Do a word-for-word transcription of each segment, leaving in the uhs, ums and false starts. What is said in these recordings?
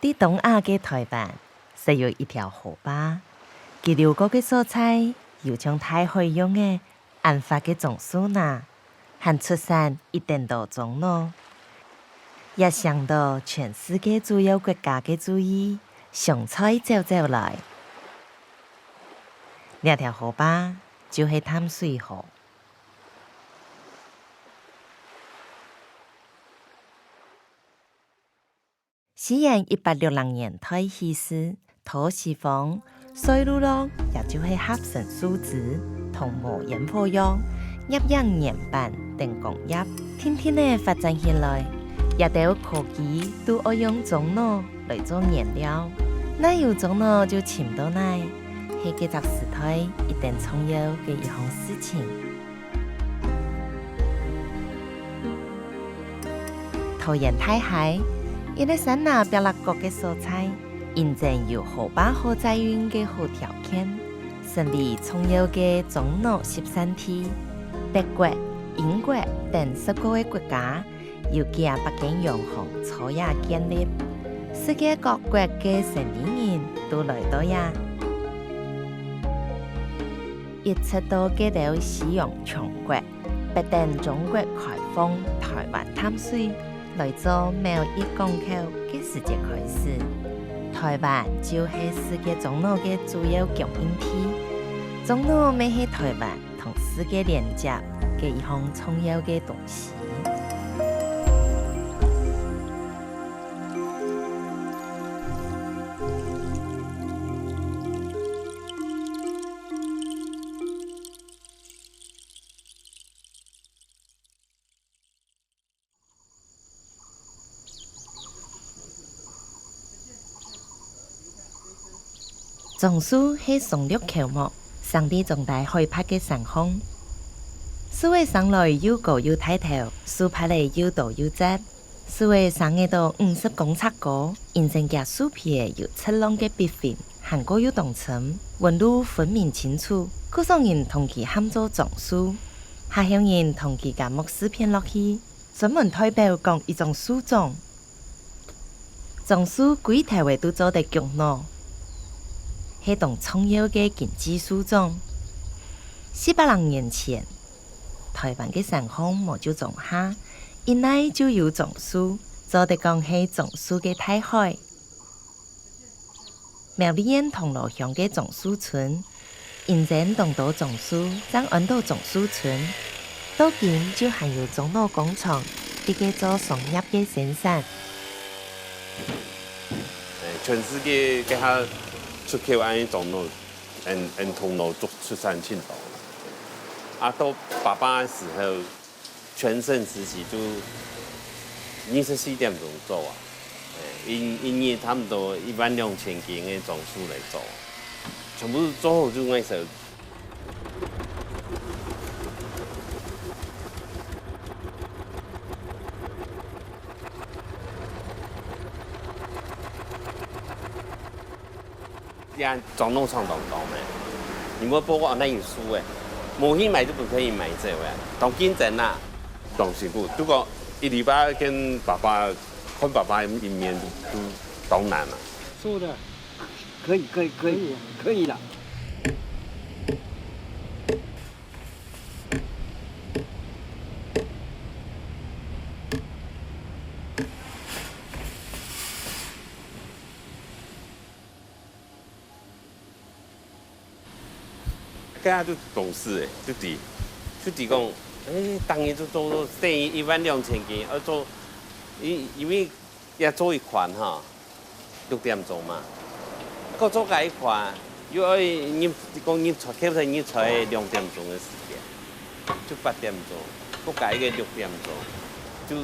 在東亞个臺灣，實有一條河壩，佢流過个所在，有像大海樣仔恁闊个樟樹林，還出產一等多樟腦，也唌著全世界主要國家个注意，相賽走走來。這條河壩就係淡水河。 西元一八六零年代起勢，拖西風、賽路浪，也就係合成樹枝，同無煙火樣，攝影、原版等工業，定定仔發展起來。這兜科技都愛用樟腦來做原料，哪有樟腦就尋到哪，係該隻時代一等重要个一項事情。 桃園大溪，一個山林壁壢角个所在，因正有河壩好載運个好條件，成為重要个樟腦集散地。德國、英國等十個个國家，有幾百間洋行在這建立，世界各國个生意人都來到這。一直到該兜西洋強國， 逼等中國開放臺灣淡水來做貿易港口个時節開始，臺灣就係世界樟腦个主要供應地。樟腦乜係臺灣同世界連接个一項重要个東西。 樟樹係松綠喬木，生在中低海拔个山項。樹仔生來又高又大頭，樹葉仔又多又闊。樹仔生到五十公尺高，因正厥樹皮仔有刺浪个必分，還過又當深，紋路分明清楚，故所人同佢喊做樟樹。客鄉人同佢加木字片落去， 專門代表講一種樹種。樟樹歸頭仔都做得焗腦，係當重要个經濟樹種。四百零年前，臺灣个山項無就樟下，一哪就有樟樹，做得講係樟樹个大海。 苗栗縣銅鑼鄉个樟樹村，因正當多樟樹，正安到樟樹村。到今就還有樟腦工廠，在該做商業个生產。欸，全世界該下出口恁樣樟腦，恁，恁銅鑼就出產盡多。啊，到爸爸个時候， 全盛時期就二十四點鐘做啊，欸，一，一日差毋多一萬兩千斤个樟樹來做，全部做好就愛收。 這樟腦廠當多咩，你無報告，哦，哪有樹欸？無去買就分佢買走欸，當競爭啊！當辛苦，就講一禮拜跟爸爸，看爸爸一面都，都當難啊。樹的，可以，可以，可以，可以了。 該下就懂事欸，就知，就知講，欸，逐日就做，做生意一萬兩千斤，愛做，因，因為也做一款哈，六點鐘嘛，過做該一款，又愛入，講入菜，客人入菜兩點鐘个時間，就八點鐘，過加一個六點鐘，就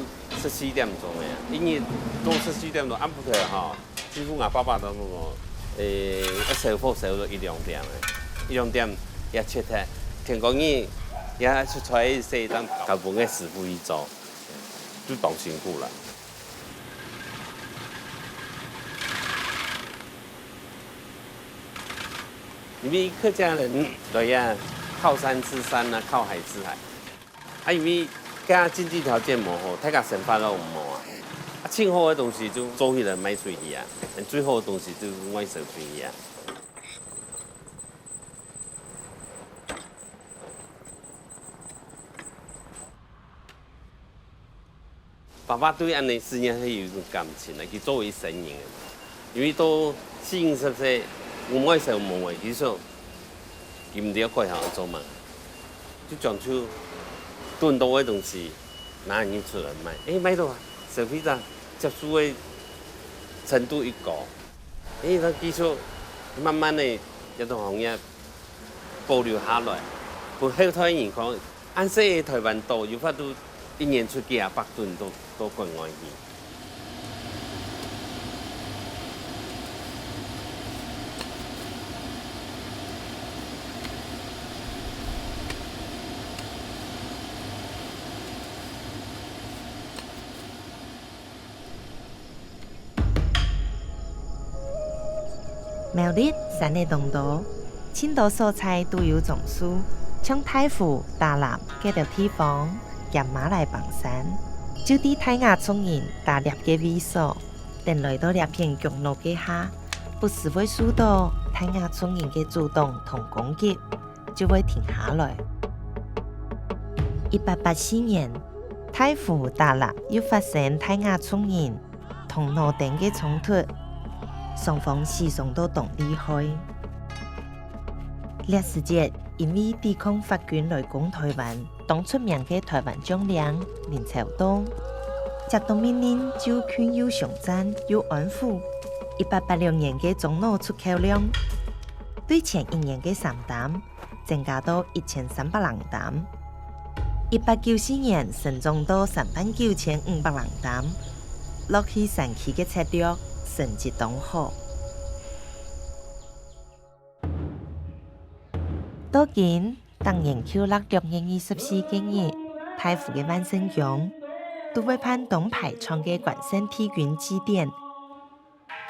十四點鐘个，一日做十四點鐘，暗晡頭吼。 辛苦𠊎爸爸當中哦，欸，一燒火燒到一兩點欸，一兩點也切忒，天光日也出菜洗，當交分个師傅去做，就當辛苦啦。因為客家人來呀，靠山吃山啊，靠海吃海。 啊，因為該經濟條件無好，大家生活都毋好啊。啊，盡好个東西就做起來賣出去啊，最好个東西就外銷出去啊。 爸爸對恁呢事業係有一種感情个，佢做為先人个嘛。因為到四五十歲，有外銷無个，其實佢毋知愛開行做麼，就將就囤到个東西拿去出來賣。誒，賣到啊，消費者接受个程度一高，誒，佢繼續慢慢个這種行業 保留下來，分後代人看，恁細个台灣島有法度一年出幾下百噸到，到國外去。 苗栗山仔當多，盡多所在都有種樹，像大湖、打獵該兜地方，兼馬來幫山，就在大雅族人打獵个位所。等來到這片薑路个下，不時會受到大雅族人个阻擋同攻擊， 就會停下來。一八八四年，大湖打獵又發生大雅族人同老丁个衝突，雙方死傷到當厲害。這時節，因為抵抗法軍來攻台灣，當出名个台灣將領林朝棟，接到命令就睏又相戰又安撫。一八八六年个樟腦出口量，對前一年个三擔， 增加到一千三百零擔。一八九四年成長到三萬九千五百零擔，落去山區个策略成績當好。到今，逐年舊曆六月二十四該日，大湖个萬聖宮都會辦當排場个關聖帝君祭典，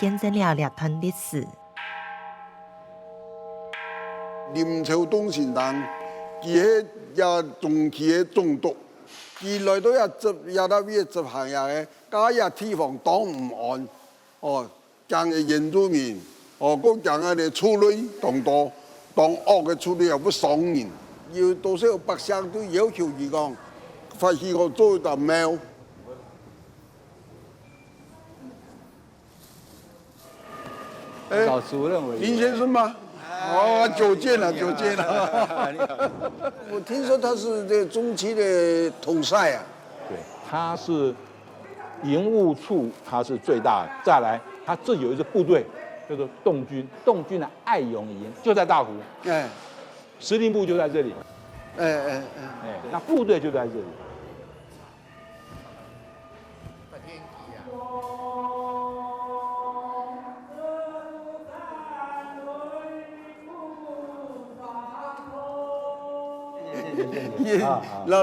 見證了這段歷史。林朝棟先生，佢係這中區个總督，佢來到這執，這搭位執行這个，該這地方當毋安，哦，驚个原住民，哦，過驚个呢，族類當多，當惡个族類也會傷人，有多少百姓都要求佢講，發起講做一個廟。 哎，老師，我認為林先生嗎？哦，久見了，久見了。你好。我聽說他是這中區的統帥啊。對，他是營務處，他是最大的。再來，他自己有一支部隊，叫做侗軍，侗軍的愛勇營就在大湖，哎，司令部就在這裡。哎，哎，哎。哎，那部隊就在這裡。 謝謝，謝謝。啊，啊。那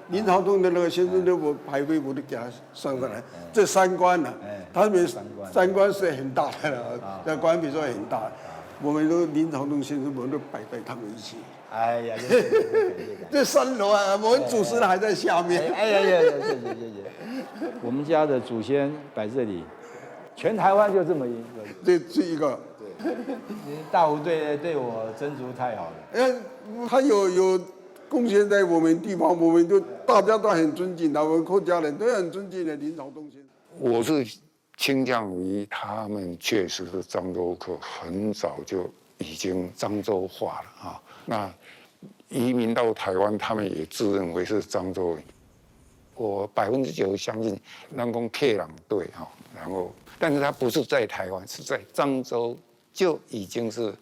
林朝棟的那個先生，我排位我都給他上上來，這三關呢，哎，他們三關。三關是很大的了，啊。在關比說很大。我們都林朝棟先生，我們都拜拜他們一起。 哎呀，謝謝，謝謝，謝謝。這三樓啊，我們祖師還在下面。哎，哎呀，謝謝，謝謝，謝謝。我們家的祖先擺這裡，全台灣就這麼一個。這，這一個。對。大湖對，對我曾祖太好了。哎，他有，有貢獻在我們地方，我們就大家都很尊敬他，我們客家人都很尊敬的林朝棟先生。我是 傾向於他們確實是漳州客，很早就已經漳州話了啊。那移民到台灣，他們也自認為是漳州人。我百分之九十相信，人講客人對哈，然後，但是他不是在台灣，是在漳州就已經是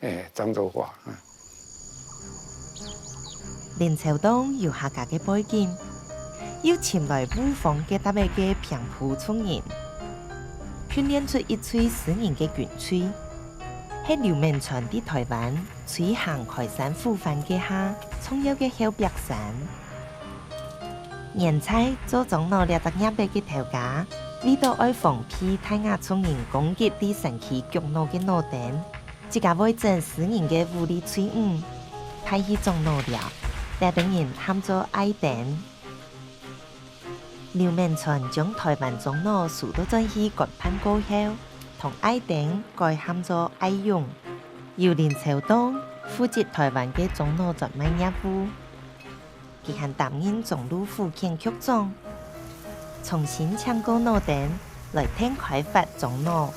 哎，漳州話，嗯。林朝棟有客家个背景，又尋來霧峰該搭仔个平埔族人，訓練出一隊私人个軍隊，係劉銘傳在台灣推行開山撫番該下重要个後壁山。原在做樟腦這隻業仔个頭家，為著愛防備大雅族人攻擊在山區薑腦个腦丁， 自家會整私人个武力隊伍，派去樟腦寮，這兜人喊做愛丁。劉銘傳將臺灣樟腦收到轉去官辦過後，同愛丁改喊做愛勇，由林朝棟負責臺灣个樟腦專賣業務。佢還擔任中路府縣局長，重新請過腦丁來𢯭開發樟腦。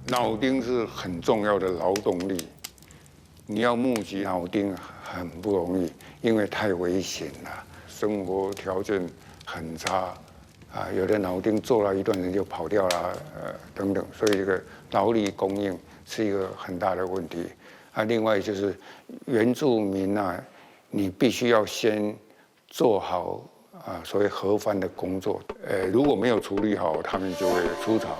腦丁是很重要的劳动力，你要募集脑丁很不容易，因为太危险了，生活条件很差啊，有的脑丁做了一段时间就跑掉了，呃，等等，所以这个劳力供应是一个很大的问题。啊，另外就是原住民啊，你必须要先做好啊所谓核番的工作，呃，如果没有处理好，他们就会出草。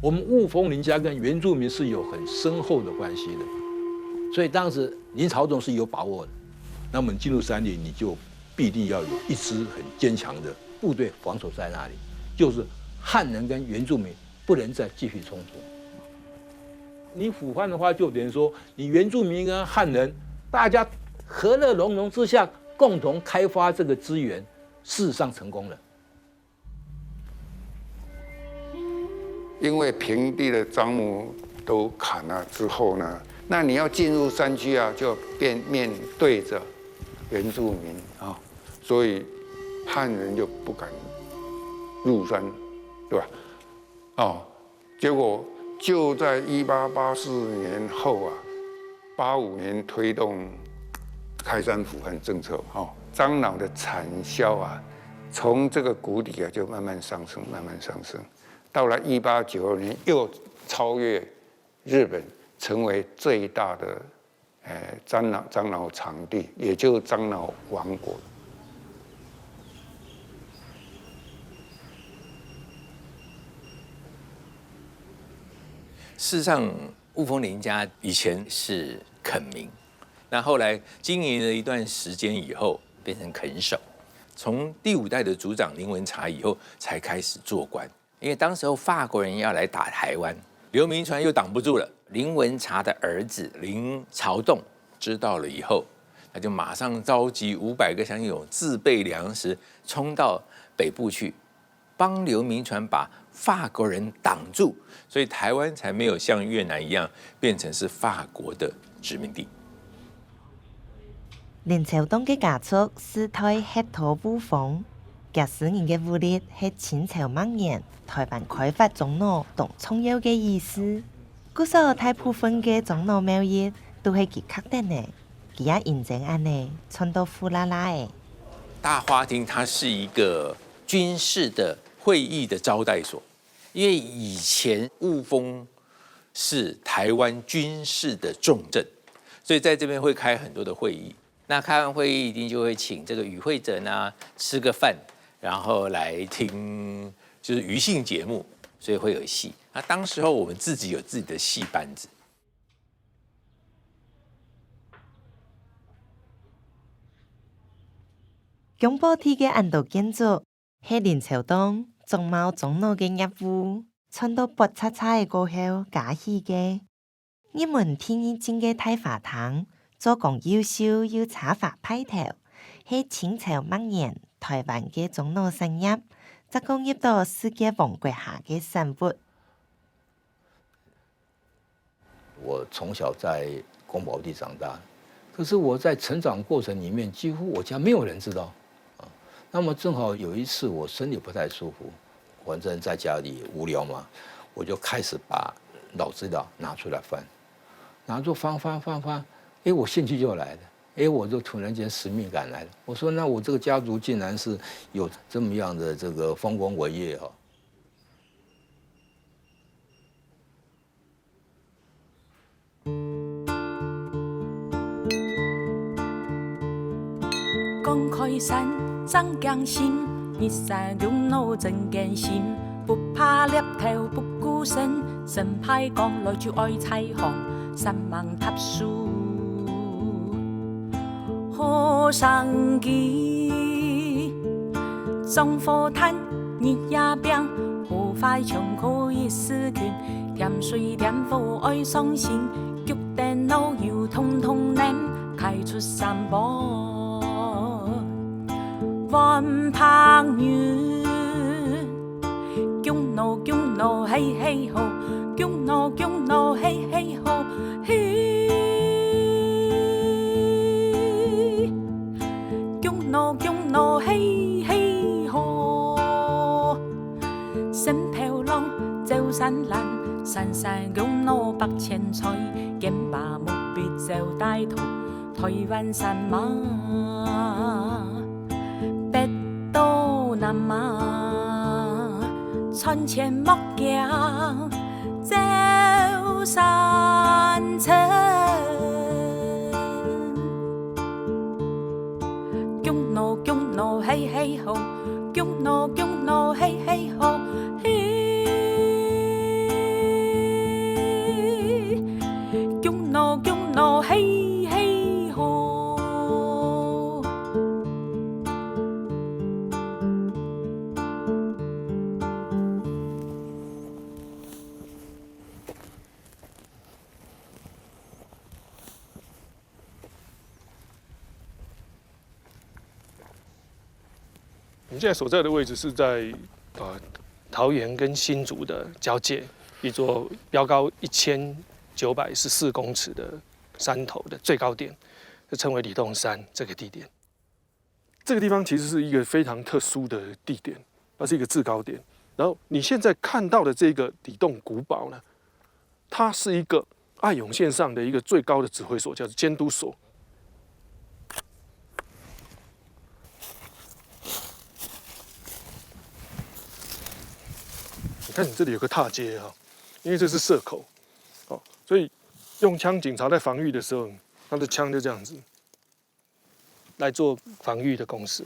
我们雾峰林家跟原住民是有很深厚的关系的，所以当时林朝栋是有把握的。那么你进入山林，你就必定要有一支很坚强的部队防守在那里，就是汉人跟原住民不能再继续冲突。你府番的话，就等于说你原住民跟汉人大家和乐融融之下，共同开发这个资源，事实上成功了。因为平地的樟木都砍了之后呢，那你要进入山区啊，就变面对着原住民啊，所以汉人就不敢入山，对吧？哦，结果就在一八八四年后啊，八五年推动开山抚番政策，哦，樟脑的产销啊，从这个谷底啊就慢慢上升，慢慢上升，到了一八九二年又超越日本，成为最大的呃樟脑樟脑产地，也就是樟脑王国。事实上，雾峰林家以前是垦民，那后来经营了一段时间以后，变成垦守。从第五代的族长林文察以后，才开始做官。因为当时候法国人要来打台湾，刘铭传又挡不住了。林文察的儿子林朝栋知道了以后，他就马上召集五百个乡亲勇自备粮食，冲到北部去，帮刘铭传把法国人挡住，所以台湾才没有像越南一样变成是法国的殖民地。林朝棟个家族世代核桃霧峰，厥人个武力係清朝末年台灣開發樟腦當重要个意思。故所大部分个樟腦貿易都係佢確定个，佢也因為恁呢賺到富啦啦个。大花厅它是一个军事的会议的招待所，因为以前雾峰是台湾军事的重镇，所以在这边会开很多的会议。那开完会议一定就会请这个与会者呢吃个饭，然后来听就是娱乐节目，所以会有戏。那当时候我们自己有自己的戏班子。公保地个恁多建筑，係林朝棟掌握樟腦个業務，賺到發赤赤个過後加起个。 入門第二進个大花廳，做工優秀又奢華派頭，係清朝末年台灣个樟腦產業，再過入到世界王國下个產物。我从小在宫保地长大，可是我在成长过程里面，几乎我家没有人知道啊。那么正好有一次我身体不太舒服，反正在家里无聊嘛，我就开始把老资料拿出来翻，拿出翻翻翻翻，哎，我兴趣就来了。哎，我就突然间使命感来了。我说，那我这个家族竟然是有这么样的这个丰功伟业哈。讲开山，正惊心，日晒用脑真艰辛，不怕獵頭不顾身，身歹講來就愛採訪，山盟踏樹。生機。种火炭、日夜拚，好坏像苦一丝群，添水添火愛上心，菊灯老油统统能开出三宝。万白云，弓弩弓弩嘿嘿吼，弓弩弓弩嘿嘿吼，嘿。 弓弩弓弩嘿嘿吼。身飄浪走山岚，山山弓弩百千載，劍拔木筆走大同，台灣山脈北到南啊，船前木 橋走山城。弓弩弓弩嘿嘿吼，弓弩弓弩嘿嘿吼，嘿。弓弩弓弩嘿嘿吼。 你现在所在的位置是在，呃，桃园跟新竹的交界，一座标高一千九百十四公尺的山头的最高点，就称为李洞山这个地点。这个地方其实是一个非常特殊的地点，它是一个制高点。然后你现在看到的这个李洞古堡呢，它是一个爱永线上的一个最高的指挥所，叫做监督所。你看，你这里有个踏阶哈，因为这是射口，哦，所以用枪，警察在防御的时候，他的枪就这样子来做防御的工事。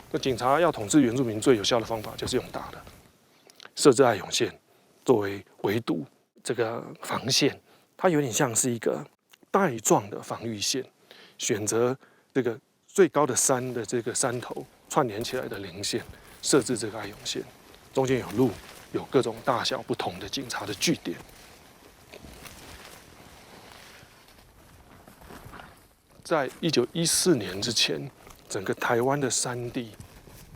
那警察要统治原住民最有效的方法就是用打的，设置爱永线作为围堵这个防线，它有点像是一个带状的防御线，选择这个最高的山的这个山头串联起来的零线，设置这个爱永线，中间有路，有各种大小不同的警察的据点。在一九一四年之前，整个台湾的山地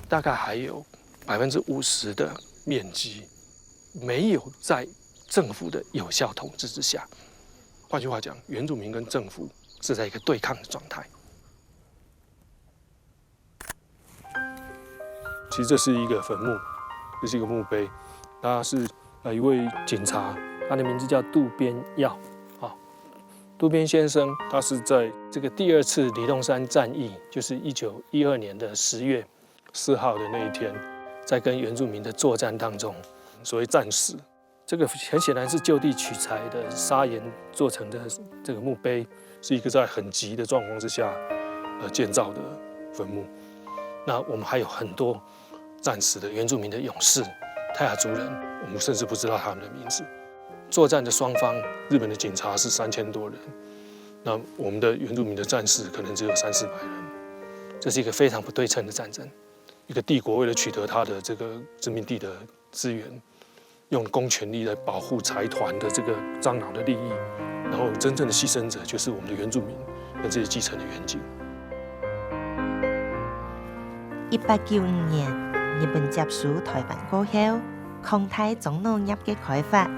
大概还有百分之五十的面积没有在政府的有效统治之下。换句话讲，原住民跟政府是在一个对抗的状态。其实这是一个坟墓，这是一个墓碑，它是，呃，一位警察，他的名字叫渡边耀，啊，渡边先生，他是在这个第二次李洞山战役，就是一九一二年的十月四号的那一天，在跟原住民的作战当中，所谓战死。这个很显然是就地取材的砂岩做成的这个墓碑，是一个在很急的状况之下，呃，建造的坟墓。那我们还有很多战死的原住民的勇士、泰雅族人，我们甚至不知道他们的名字。作战的双方，日本的警察是三千多人，那我们的原住民的战士可能只有三四百人，这是一个非常不对称的战争。一个帝国为了取得他的这个殖民地的资源，用公权力来保护财团的这个樟脑的利益，然后真正的牺牲者就是我们的原住民跟这些基层的远景。一八九五年，日本接收台湾过后，擴大樟脑业个开发，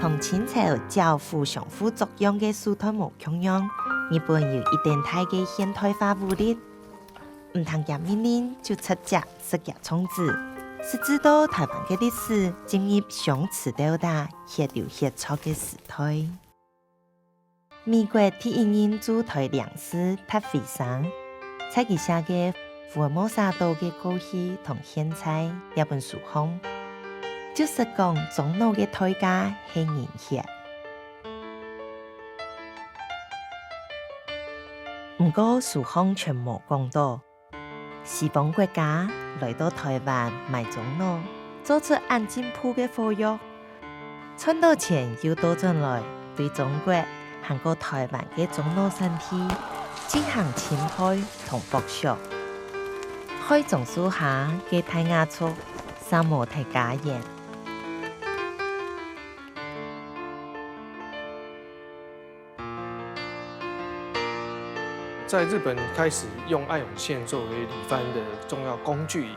同清朝照顾相互作用个手段无共样，日本有一定大个现代化武力。毋通佢命令就直接食佢种子，直至到台湾个历史进入相持斗打、血流血错个时代。 美国第一任驻台领事帕菲生，在佢写个《福尔摩沙島个过去同现在》这本书項，就識講樟腦个代價係人血。毋過書項全無講到， 西方國家來到台灣買樟腦，做出恁進步个火藥，賺到錢又倒轉來對中國行過臺灣个中老山地，進行尋海同剝削。海樟樹下个大雅族，嗄無忒加鹽。在日本開始用愛永線作為理番的重要工具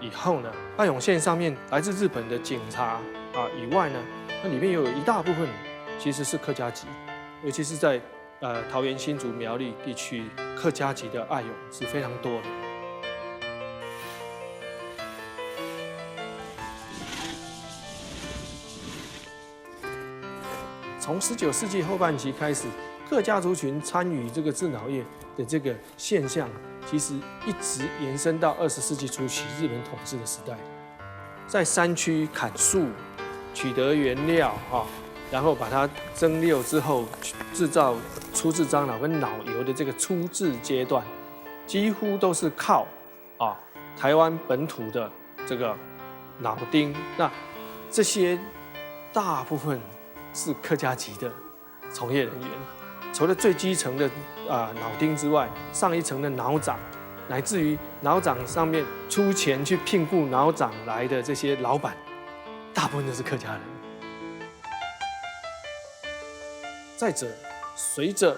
以後呢，愛永線上面來自日本的警察啊以外呢，那裡面又有一大部分其實是客家籍，尤其是在呃桃園、新竹、苗栗地區，客家籍的爱勇是非常多的。从十九世纪后半期开始，客家族群参与这个制脑业的这个现象，其实一直延伸到二十世纪初期日本统治的时代。在山区砍树，取得原料哈，然后把它蒸馏之后，制造初制樟脑跟脑油的这个初制阶段，几乎都是靠啊台湾本土的这个脑钉。那这些大部分是客家籍的从业人员，除了最基层的啊脑钉之外，上一层的脑长，乃至于脑长上面出钱去聘雇脑长来的这些老板，大部分都是客家人。再者，随着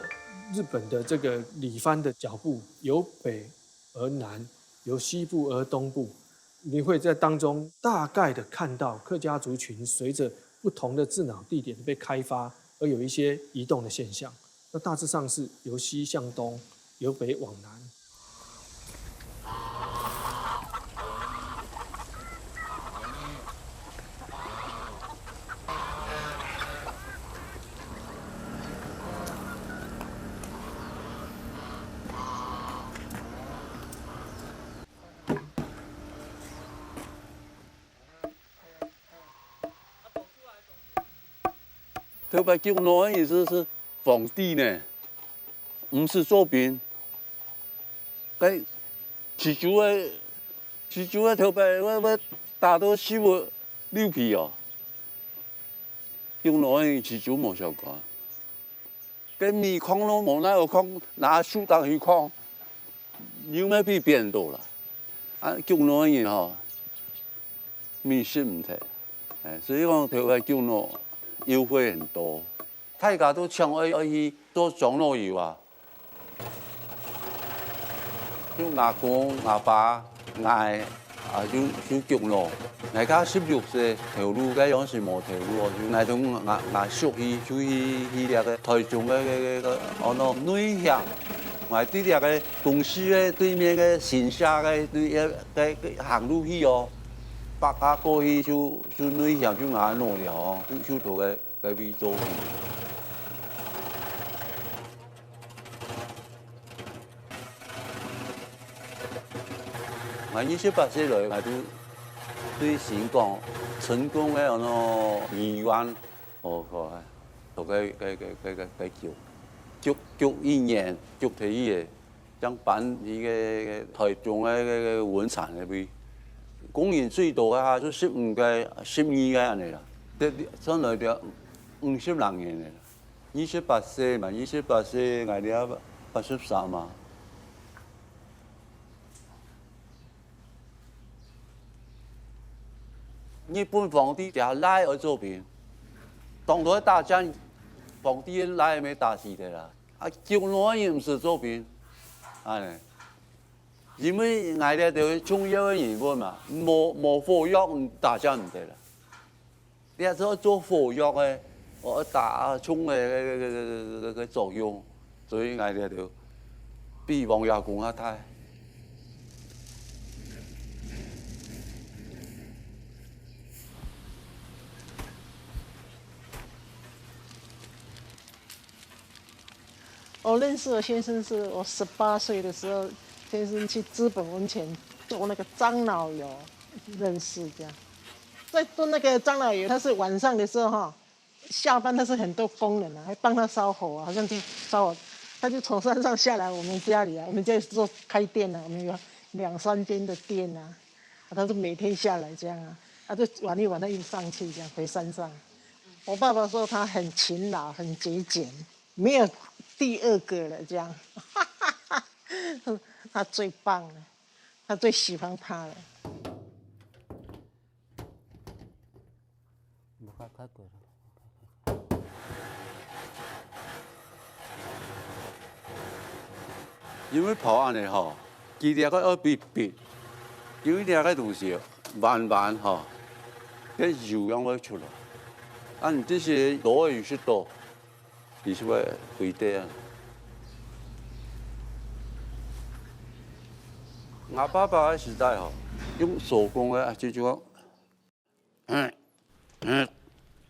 日本的这个理番的脚步由北而南，由西部而东部，你会在当中大概的看到客家族群随着不同的制脑地点被开发，而有一些移动的现象。那大致上是由西向东，由北往南。头擺降老个意思係皇帝呢，毋使做兵。該徐州个，徐州个頭擺會會打到四五六皮哦。降老个徐州無相干。 該米糠都無哪有糠，拿樹頂去糠，又毋係比別人多啦。啊，降老个人吼，米食毋忒，哎，所以講頭擺降老優惠很多。大家都搶愛愛去做樟腦油啊。 就吾公、吾爸、𠊎，啊，就就降老。𠊎較十六歲頭路，該樣時無頭路哦，就𠊎同吾吾叔去就去去這个臺中个个个个安到內鄉。𠊎對這个公司个對面个新社个對个个行路去哦，蹛下過去就就內鄉就𠊎老了哦，就就到个 該位做。𠊎二十八歲來，𠊎就對新港成功个安到議員，哦，好啊，做該該該該該該局，局局議員，局第一个。 正搬去个个臺中个个个文產个位。工人最多个下就十五个、十二个恁呢啦，這算來了五十零年了啦。二十八歲嘛，二十八歲，𠊎這八十三嘛。日本皇帝厥倈仔愛做兵，當多打仗，皇帝个倈仔乜打死忒啦。 啊，降老个人毋使做兵，恁呢。因為𠊎這兜重要个人物嘛，無無火藥，打仗毋得啦。這係愛做火藥个，哦，打重个个个个个个个作用，所以𠊎這兜比王爺公較大。 我认识的先生是我十八岁的时候，先生去资本温泉做那个樟脑油，认识这样。在做那个樟脑油，他是晚上的时候哈，下班他是很多工人啊，还帮他烧火啊，好像去烧火，他就从山上下来我们家里啊，我们家里是做开店的，我们有两三间的店啊，啊他是每天下来这样啊，他就玩一玩，他又上去这样回山上。我爸爸说他很勤劳，很节俭。没有第二个了，这样。他最棒了，他最喜欢他了。因為泡恁呢吼，佢這个愛比比，因為這个東西彎彎吼，該油樣會出來。啊，你這些螺仔油食到，佢就會飛得啊。𠊎爸爸个時代吼，用手工个啊，就就講，嗯嗯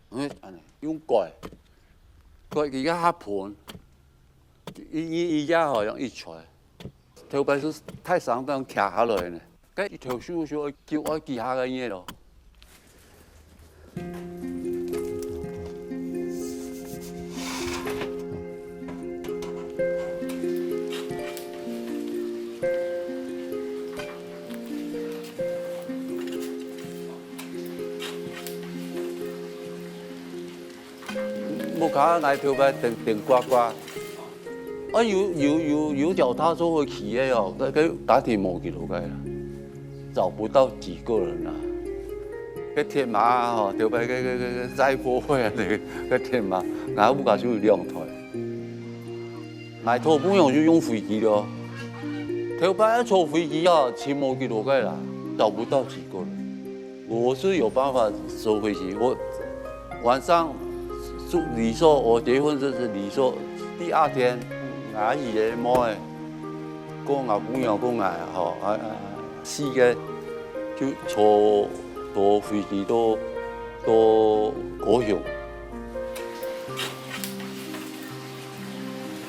嗯，恁呢用改，改佢个下盤，一一一下好像一錘，頭擺係大上當徛下來呢。 該一頭樹就愛救愛幾下个月咯。木卡个泥頭擺頂頂呱呱。 啊，有有有有腳踏車會騎个哦，該該家庭無幾多个啦，找不到幾個人啊。該鐵馬啊，吼，頭擺該該該該載貨貨啊，該該鐵馬，𠊎屋下就有兩台。𠊎頭擺用就用飛機咯，頭擺坐飛機啊，尋無幾多个啦，找不到幾個人。 我是有辦法坐飛機。我晚上住旅社，我結婚就是旅社。第二天，阿姨个妹，跟我姑娘跟我吼，啊啊，四个就坐坐飛機到到高雄。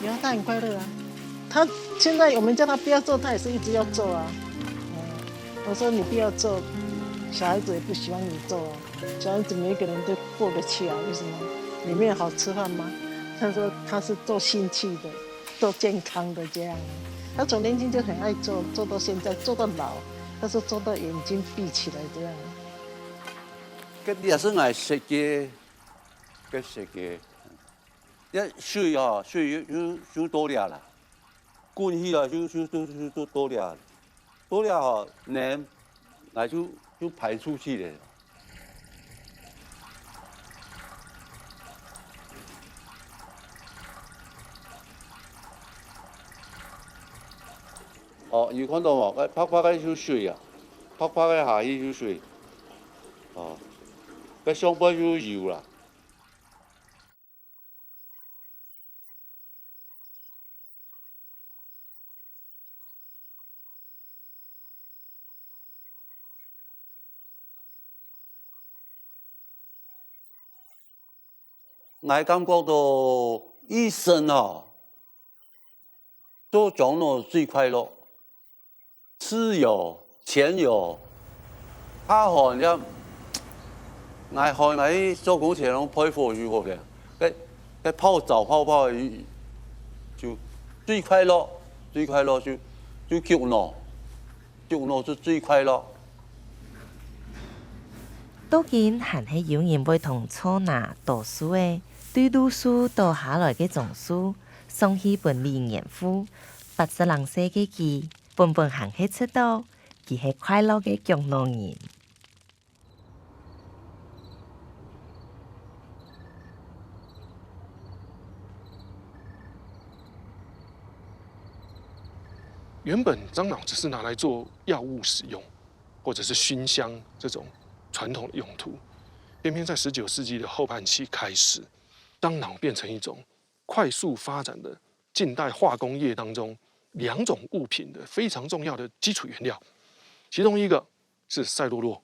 有啊，他很快乐啊。他现在我们叫他不要做，他也是一直要做啊。嗯，我说你不要做，小孩子也不喜欢你做啊。小孩子每一个人都过得去啊，为什么？里面有好吃饭吗？他说他是做兴趣的，做健康的这样。他从年轻就很爱做，做到现在，做到老。他说做到眼睛闭起来这样。个也是爱设计，个设计。 一水吼，水就就就到這啦，滾起來就就就就就到這，到這吼，泥來就就排出去咧。哦，有看到無？該白白个就水啊，白白个下去就水，哦，該上背就油啦。 𠊎感覺到一生哦，做長老最快樂。 自由、錢有，較好人家，𠊎好𠊎做工錢攏配火就好了。該該泡澡泡泡就最快樂，最快樂就就激怒，激怒就最快樂。到今還係有人會同草泥倒樹仔，對路樹倒下來个樟樹，送去分李元富，八十零歲个佢， 本本還係知著，佢係快樂个激怒人。原本樟腦只是拿來做藥物使用，或者是熏香這種傳統的用途，偏偏在十九世紀的後半期開始，樟腦變成一種快速發展的近代化工業當中兩種物品的非常重要的基礎原料，其中一个是赛洛洛，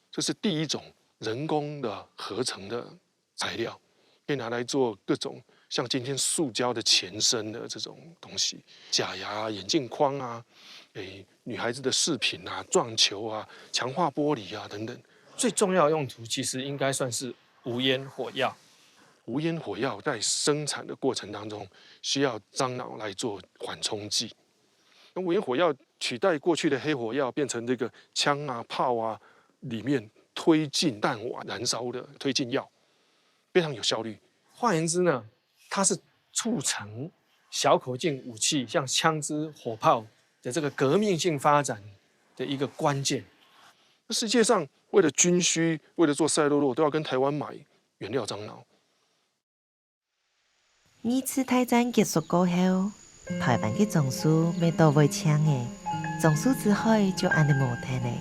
这是第一种人工的合成的材料，可以拿来做各种像今天塑胶的前身的这种东西，假牙、眼镜框啊，诶，女孩子的饰品啊、撞球啊、强化玻璃啊等等。最重要的用途其实应该算是无烟火药。无烟火药在生产的过程当中，需要樟脑来做缓冲剂。那无烟火药取代过去的黑火药，变成这个枪啊、炮啊里面推进弹丸燃烧的推进药，非常有效率。换言之呢，它是促成小口径武器，像枪支、火炮的这个革命性发展的一个关键。世界上为了军需，为了做赛璐珞，都要跟台湾买原料樟脑。 二次大戰結束過後，臺灣个樟樹乜倒會淨仔，樟樹之海就恁仔無忒了。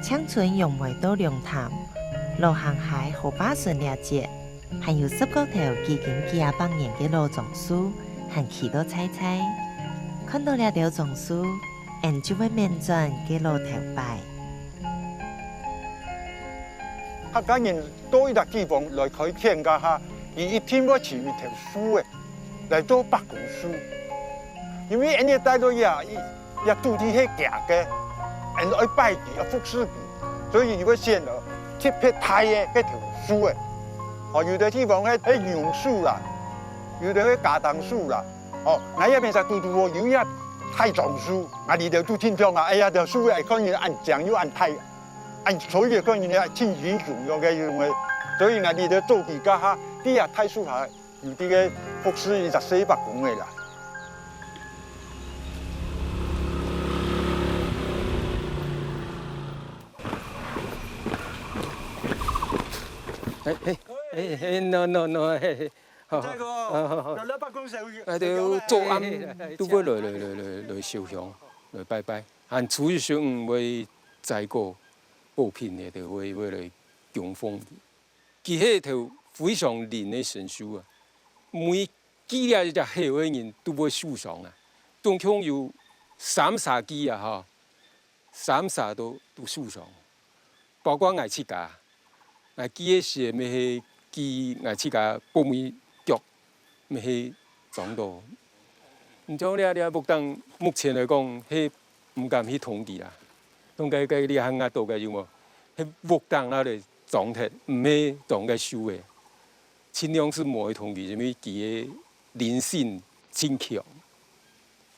淨伸羊尾到龍潭，老行溪河壩脣這節，還有十角頭幾間幾下百年个老樟樹，還企到在在。看到這兜樟樹，𫣆就會輾轉該老頭擺。 客家人到一隻地方來開墾該下，佢一定會尋一頭樹仔來做伯公樹。因為恁仔戴到這，這土地係厥个，恁愛拜佢，愛服侍佢，所以佢會選擇特別大个該頭樹仔。哦，有个地方係，係榕樹啦，有个係茄苳樹啦。哦，𠊎這片就堵堵好有一大樟樹，𠊎這兜都盡暢啊！哎呀，這樹仔看起來恁靚又恁大。 恁，所以講人家盡英雄樣个，因為所以𠊎這兜做佢該下，在這大樹下，有這个服侍一隻細伯公个啦。哎哎哎哎，no no no，嘿嘿，好好好好，哎，就做暗都會來來來來來燒香，來拜拜。 還初一十五會載過補品个，就會會來供奉。佢係頭非常靈个神樹啊，每幾下一隻歇个人都會受傷啊，總共有三儕佢啊吼，三儕都都受傷，包括𠊎自家。 𠊎記个時乜係記𠊎自家發尾腳乜係撞到。毋像這這屋頂目前來講係毋敢去動佢啦。像該該這下𠊎倒个有無？係屋頂那裡撞忒，毋係撞該樹仔。盡量係無去動佢，因為佢个靈性盡強。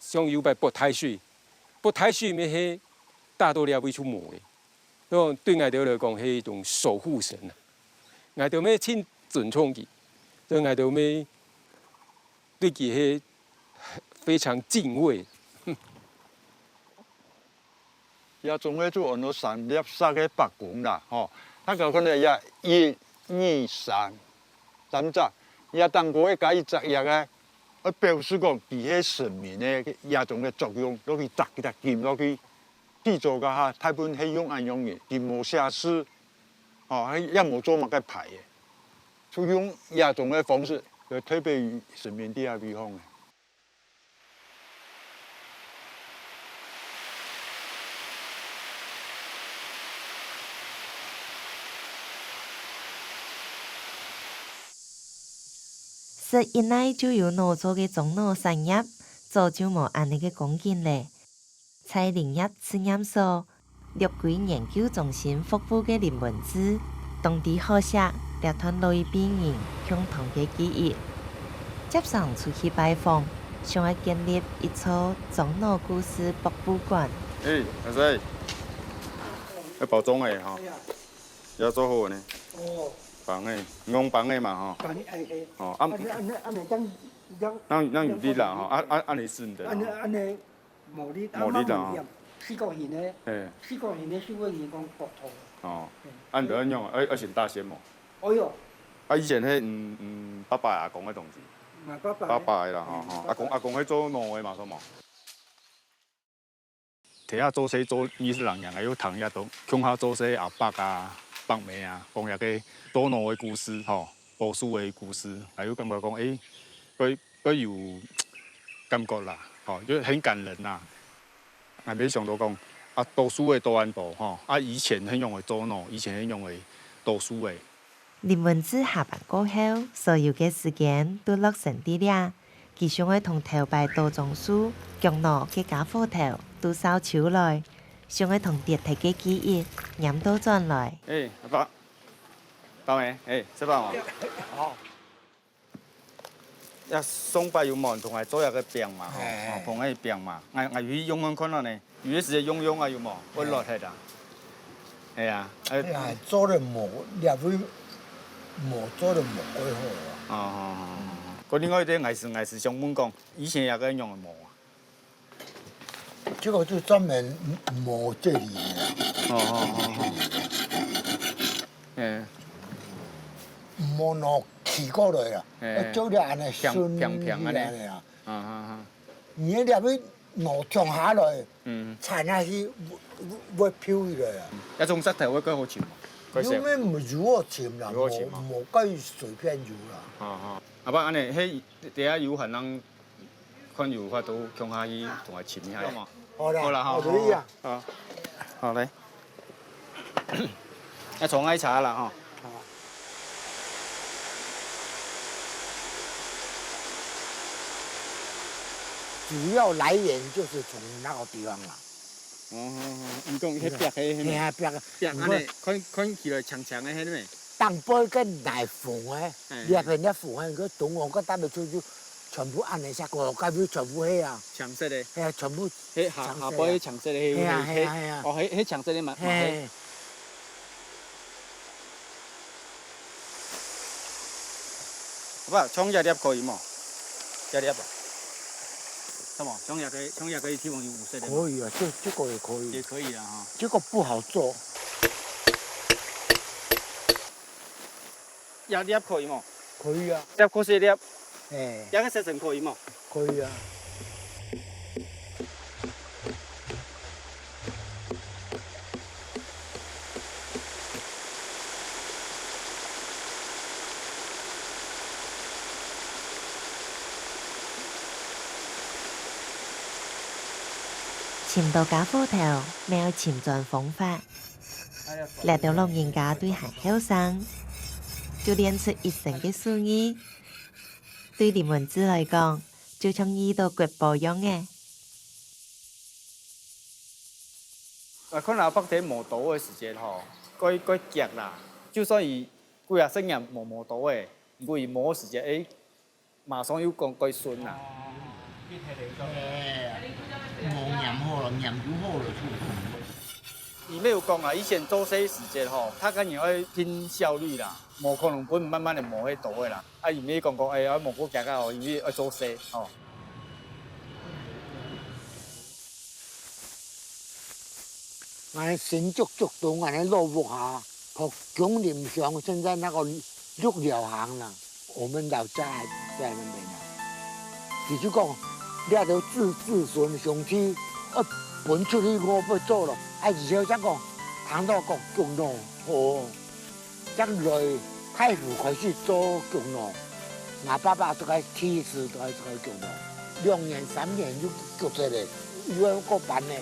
像有擺發大水，發大水乜係打到這位就無咧。 所以對𠊎兜來講係一種守護神啊。𠊎兜乜盡尊重佢，所以𠊎兜乜對佢係非常敬畏。這種个就安到三粒石个伯公啦，吼，大家看到這一、二、三，三隻，這頂高个加一隻葉个，愛表示講佢係神明个這種个作用，落去摘一粒金落去。 起初該下大部分係用恁樣个，佢無寫字，吼，也無做麼个牌个，就用這種个方式來代表神明在這地方个。十一奈就有腦做个樟腦產業，早就無恁呢个光景咧。 在林業試驗所、綠歸研究中心服務个林文志，當知好惜這段老一輩人共同个記憶。接常出去拜訪，想愛建立一座樟腦故事博物館。哎，阿叔，愛包裝个吼，也做好呢。哦。绑个，用绑个嘛吼。绑个，哎哎。哦，啊，安尼安尼安尼，这样，这样，那那有力啦吼，啊啊，安尼是毋得。安尼安尼。 毛力，毛力啦吼。四角形个，嘿。四角形个，四角形讲国土。哦，啊，你都要用，而而且大仙毛。哦哟。啊，以前迄嗯嗯，爸爸阿公个东西。嘛爸爸。爸爸个啦吼，吼，阿公阿公迄做农个嘛，是无？底下做事做二十零年个，有听遐多，乡下做事阿伯啊、伯姆啊，讲遐个做农个故事吼。 读书个故事，还有感觉讲，诶，个个有感觉啦，吼，就很感人啦。还没想到讲，啊，读书个多安多吼，啊，以前很用个做喏，以前很用个读书个。林文志下班过后，所有个时间都落身地了。佢想要同头摆多种树、脚脑个家伙头都扫出来，想要同跌忒个记忆拈倒转来。诶，阿伯， 到没？哎，食饭哦。好。呀，上摆有问同学做一个饼嘛，吼，嘿，嘿。哦，捧个饼嘛，俺俺去用用看咯呢，有个时间用用啊，有无？会落忒啊。哎呀，哎，哎呀，做得无，也会无做得无几好啊。哦，哦，哦，哦。不過另外一個，𠊎係，𠊎係想問講，以前這個仰仔磨啊？這個就專門磨這裡的啦。哦哦哦哦。嗯。磨到起過來啦，嗯。要做了恁樣順利平平恁樣。恁樣啊。啊啊啊。你這粒去 挪降下來，嗯。產下去會，會，會飄起來啊。這種石頭會較好尋無？較少。因為無油好尋啦，有好尋無？無，無該隨便油啦。好好。阿伯，恁樣，該底下油還能看有法度降下去同佢尋一下。好啦，好啦，好，好，可以啊。好，好，來。 愛從哪查啦吼。主要來源就是從那個地方啦。哦，你講彼壁个，嘿啊，壁个。壁恁樣，看，看起來長長个，嘿咩？當初个泥縫个，哎。這片个縫个，你看中央个搭落去就全部恁樣下過，該位全部黑啊。牆色个。嘿啊，全部 彼下，牆色啊。下背彼牆色个，彼，嘿啊，彼，嘿啊，嘿啊。哦，彼，彼牆色个嘛，嘛，嘿。嘿。好不好？像這粒可以無？這粒啊？什麼？像這個，像這個地方有五色的嗎？可以啊，這，這個也可以。也可以啊，哈。這個不好做。 這粒可以無？可以啊。這個細粒。哎。這個色層可以無？可以啊。尋到家伙頭，乜愛尋轉方法。 這兜老人家對還後生，就練出一身个手藝，對林文志來講，就像遇到國寶樣仔。啊，看阿伯在磨刀个時節吼，蓋，蓋遽啦，就算佢幾下十年無磨刀仔，毋過佢磨个時節，誒， 馬上又講蓋順啦。嘿，無黏好了，黏就好了，就好。佢乜有講啊，以前做事時節吼，逐個人愛拚效率啦，無可能分慢慢仔磨該刀仔啦。啊，佢乜講講，哎，愛磨過遽啊吼，因為愛做事吼。 𠊎新竹竹東恁樣老屋下，靠芎林鄉，現在那個六寮行啦，我們老家還在那邊啊。佢就講，這兜子，子孫兄弟，愛分出去外背做咯，啊，以後正講，聽到講芎老好。 正來大湖開始做芎老，吾爸爸就該第一次就該做芎老，兩年三年就芎出咧，又愛過搬咧，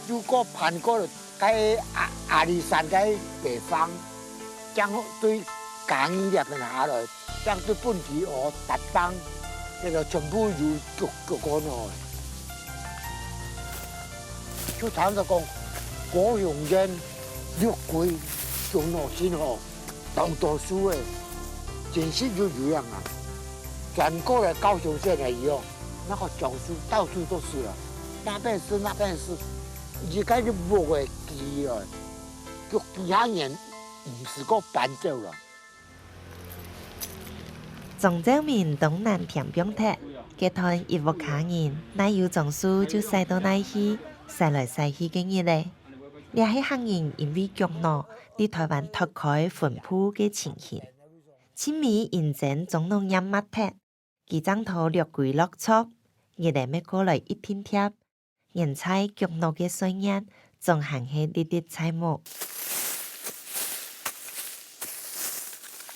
又過搬過該阿，阿里山該北方，正對嘉義這片下來，正對本地哦，達邦，這個全部有芎，芎過來。就聽到講，高雄縣 六龜芎老盡好，當多樹仔，真實就有影啊！全國个高雄縣也一樣，那個芎樹到處都是啊，那邊是，那邊是，一個就無會記啊，就幾下年，毋使過搬走了。 莊昭明當難拚拚忒，該段一屋下人哪有莊樹就徙到哪去，徙來徙去个日仔。這係客人因為芎老在臺灣拓開分布个情形。盡尾因爭莊老染抹忒，佢正討六龜落桌，日仔乜過來一定貼， 現在芎老个歲月，總還係歷歷在目。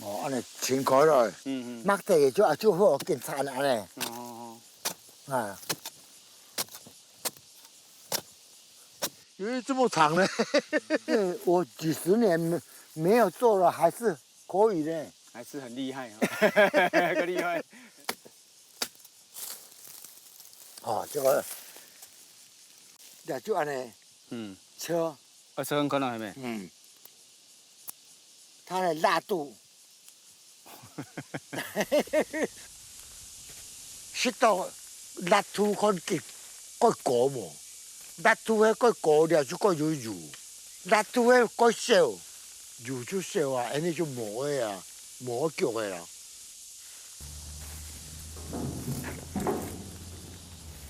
哦，恁樣清開來，嗯嗯。抹忒个就，啊，就好，緊擦恁樣。哦哦哦。啊。因為這麼長呢？對，我幾十年沒，沒有做了，還是 可以的。還是很厲害哦，很厲害。哦，這個，這就恁樣。嗯。車。啊，車很可能還沒。嗯。它的辣度，食到辣度看佢蓋高無？辣度該蓋高了就蓋有油，辣度該蓋少， 有就少啊，恁樣就無个啊，無腳个啦。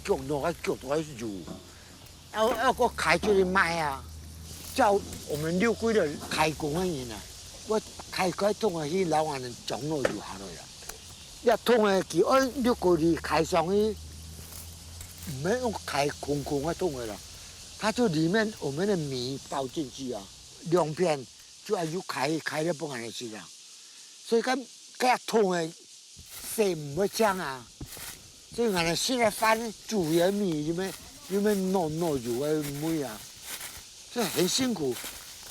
腳落个腳都係油，要要个開出去賣啊。照我們六龜个開工个人啊，我開開通个去老闆人掌路就好了啦。要通个佢按六龜里開上去，毋免用開空空个通个啦，它就裡面我們的米包進去啊，兩片 就愛有開，開了分人食啊。所以講，該通个水毋會淨啊。所以人食个飯煮个米，又愛又愛挼挼油个味啊，所以很辛苦。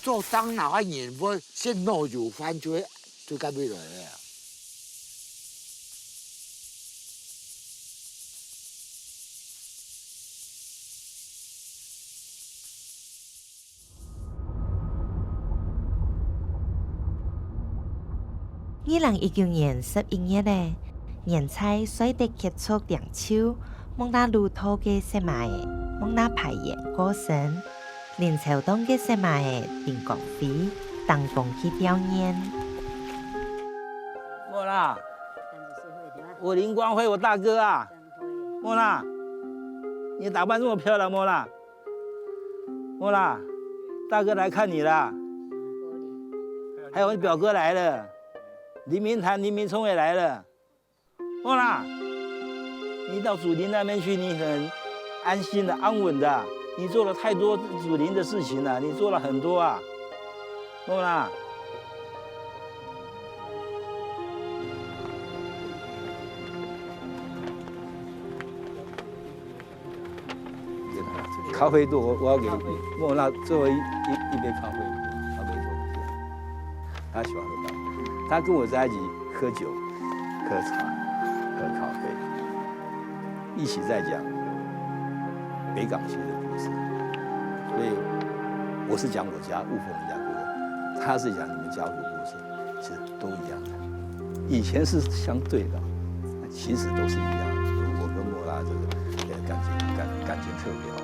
做當老个人，會食挼油飯就會就該味來个啊。 二零一九年十一月咧，年菜率得結束訂購，莫那魯道个細馬仔，莫那排員過身，林朝棟个細馬仔林光輝，當工去吊唁。莫啦，我林光輝，我大哥啊，莫啦，你打扮這麼漂亮，莫啦。 莫啦，大哥來看你啦。還有你表哥來了，林明潭、林明聰也來了。莫啦，你到祖林那邊去，你很安心的、安穩的。你做了太多祖林的事情了，你做了很多啊。莫啦。 咖啡豆，我我要給莫娜最後一一一杯咖啡，咖啡豆，他喜歡喝咖啡。他跟我在一起喝酒、喝茶、喝咖啡，一起在講北港区的故事。所以我是講我家霧峰人家故事，他是講你們家族故事。 是都一樣的。以前是相對的，其實都是一樣的。我跟莫娜這個，呃，感情，感，感情特別好。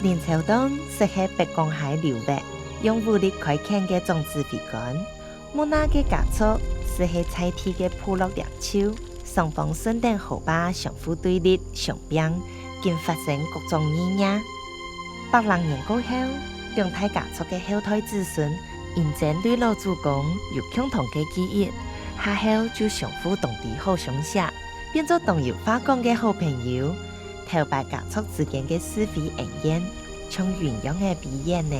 林朝棟就係北港溪流域，用武力開墾个總指揮官。莫娜个家族就係在地个部落領袖，雙方順等河壩相互對立、相 拚，緊發生各種意義。百零年過後，兩大家族个後代子孫，因爭對老祖公有共同个記憶，下後就相互當知好相惜，變做當有話講个好朋友。頭擺家族之間个是非恩怨，像雲樣仔飛遠呢。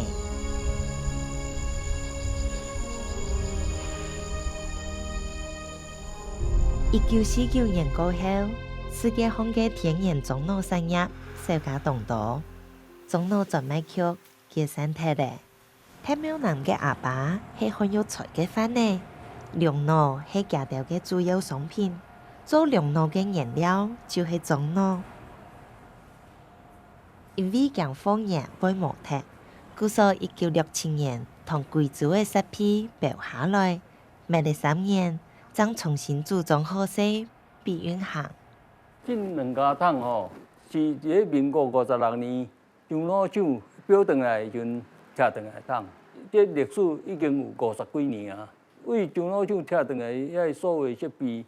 一九四九年過後，世界項个天然樟腦產業 少加當多。樟腦專賣局解散忒咧。忒茂南个阿爸係漢玉才个飯仔，龍腦係厥兜个主要商品，做龍腦个原料就係樟腦。因為驚貨源會無忒，故所一九六七年同貴州个設備包下來，吂咧三年，正重新組裝好勢， 比運行。這兩家廠吼，是佇民國五十六年，樟腦廠標轉來的時陣拆轉來的廠，這歷史已經有五十幾年啊。對樟腦廠拆轉來，遐所有的設備，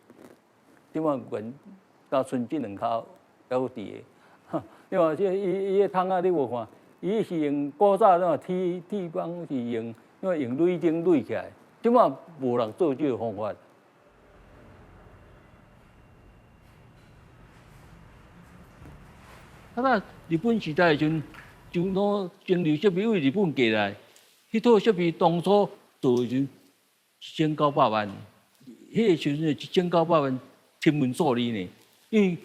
這馬原甲賰這兩家猶佇咧。你看這伊伊个窗仔，你無看，伊是用古早那鐵鐵枋是用，那用鐳釘鐳起來，這馬無人做這个方法。 啊，那日本時代的時陣，樟腦蒸餾設備對日本寄來，彼套設備當初做的時陣，一千九百萬，彼个時陣一千九百萬天文數字呢，因為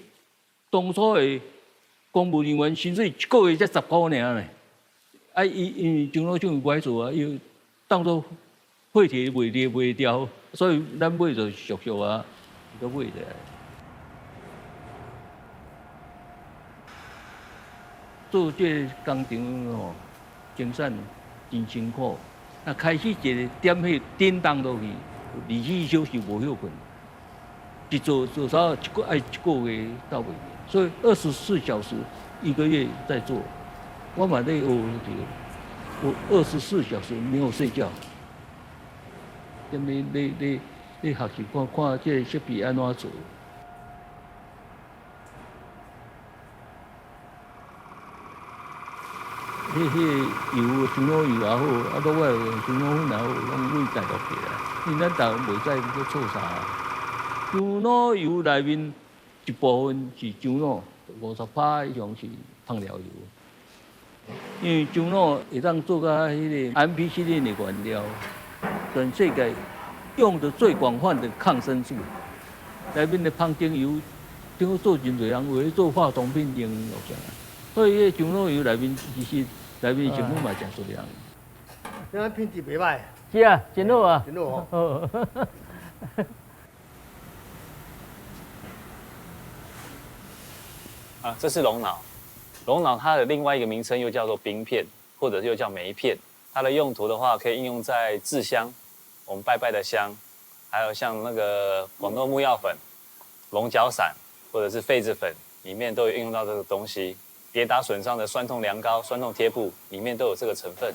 當初的公務人員薪水一個月才十箍爾呢。 啊，伊因為樟腦廠無愛做啊，伊當做廢鐵賣掉，賣掉，所以咱尾就俗俗啊，就買起來。做這个工程吼，生產真辛苦。啊開始一个點火叮噹落去，二十四小時無歇睏。 一做做啥，一個愛一個月到尾，所以二十四小時一個月在做。我嘛咧學習，我二十四小時沒有睡覺。因為你你你學習看看這个設備按怎做。彼，彼个油，樟腦油也好，啊，落尾用樟腦粉也好，攏對大陸提來。因為咱大陸袂使去做啥啊。樟腦油內面一部分是樟腦，五十趴以上是芳料油。因為樟腦會當做甲彼个ampicillin的原料，全世界用的最廣泛的抗生素。內面的芳精油，聽講做真濟人有咧做化妝品用落去啊。所以彼樟腦油內面其實內面成分嘛真濟人。 這樣品質袂歹。是啊，真好啊。真好哦。好。啊，這是龍腦。龍腦它的另外一個名稱又叫做冰片，或者又叫梅片。它的用途的話，可以應用在製香，我們拜拜的香，還有像那個廣東木藥粉、龍角散或者是痱子粉，裡面都有運用到這個東西。跌打損傷的酸痛涼膏、酸痛貼布，裡面都有這個成分。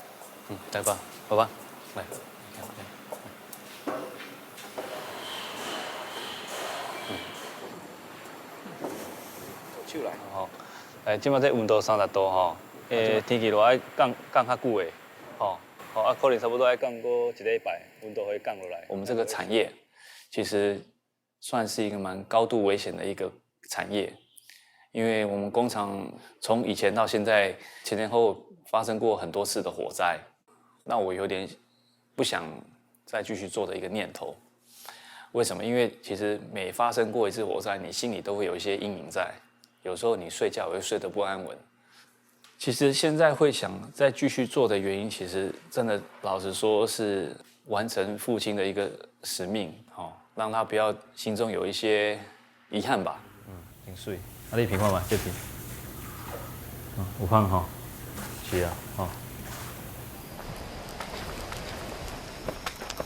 嗯，來吧，爸爸，來。手來。好，欸，這馬這溫度三十度吼，欸，天氣落來降，降較久的，吼，吼，啊，可能差不多愛降過一禮拜，溫度會降落來。我們這個產業其實算是一個蠻高度危險的一個產業，因為我們工廠從以前到現在前前後後發生過很多次的火災，那我有點不想再繼續做的一個念頭。為什麼？因為其實每發生過一次火災，你心裡都會有一些陰影在，有時候你睡覺也會睡得不安穩。其實現在會想再繼續做的原因，其實真的老實說是完成父親的一個使命，吼，讓他不要心中有一些遺憾吧。嗯，真媠。啊，你品看覓，這邊。嗯，有香吼？是啊，吼。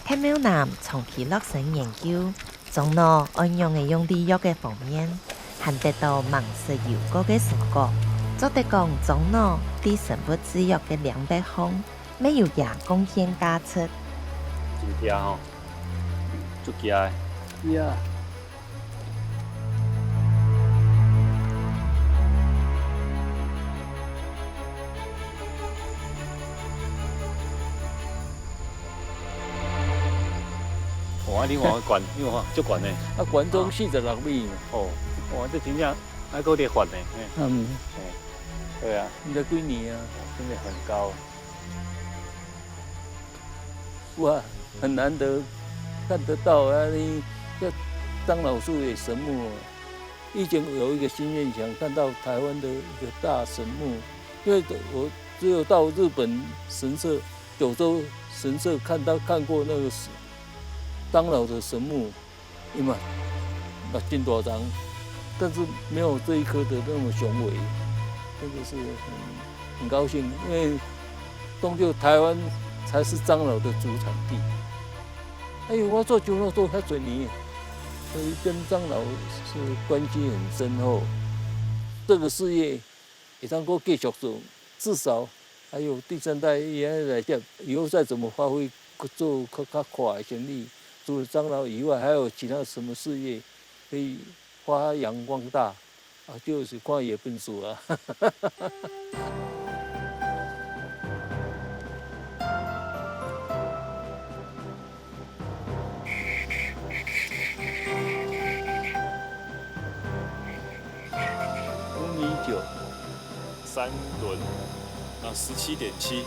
黑貓男長期落身研究 樟腦愛仰仔用佇藥个方面，還得到吂食油過个成果。做得講樟腦佇生物製藥个領域項，乜有佢貢獻價值。真驚吼，足驚个。呀。 哇，你看懸，你看，足懸呢。啊，懸到四十六米嘛。哦，哇，這真正還閣咧發呢，嘿。嗯。嘿，對啊。你才幾年啊？真的很高。哇，很難得看得到啊，你這樟腦樹的神木哦。 以前有一個心願，想看到台灣的一個大神木，因為我只有到日本神社、九州神社看到，看過那個樟腦的神木，有沒有？那真大張，但是沒有這一棵的那麼雄偉，真的是很，很高興，因為終究台灣才是樟腦的主產地。 哎喲，我做樟腦做遐濟年，所以跟樟腦是關係很深厚。這個事業會當閣繼續做，至少還有第三代也來接，以後再怎麼發揮，做較，較闊的生意，除了樟腦以外，還有其他什麼事業可以發揚光大。 啊，就是看伊个本事啊。五米九。三輪，啊，十七點七。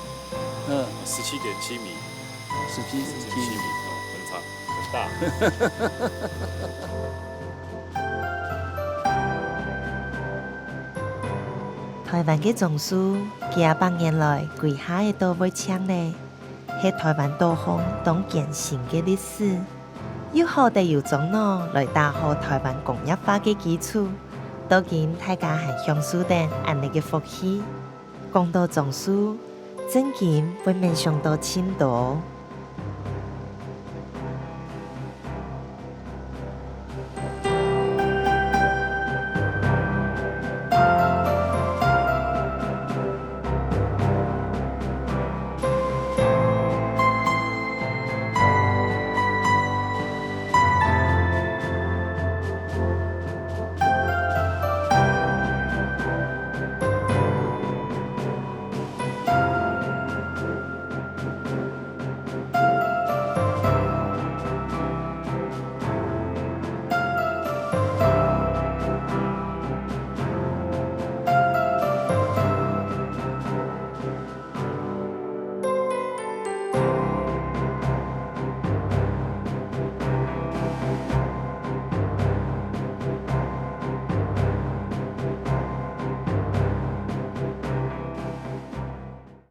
嗯。十七點七米。十七點七米。十七點七米，哦，很長，很大。臺灣个樟樹，幾啊百年來，歸下仔都會青咧，係臺灣島項當艱辛个歷史。又好得有樟腦來打好臺灣工業化个基礎，到今大家還享受等恁呢个福氣。講到樟樹，正經會聯想到盡多。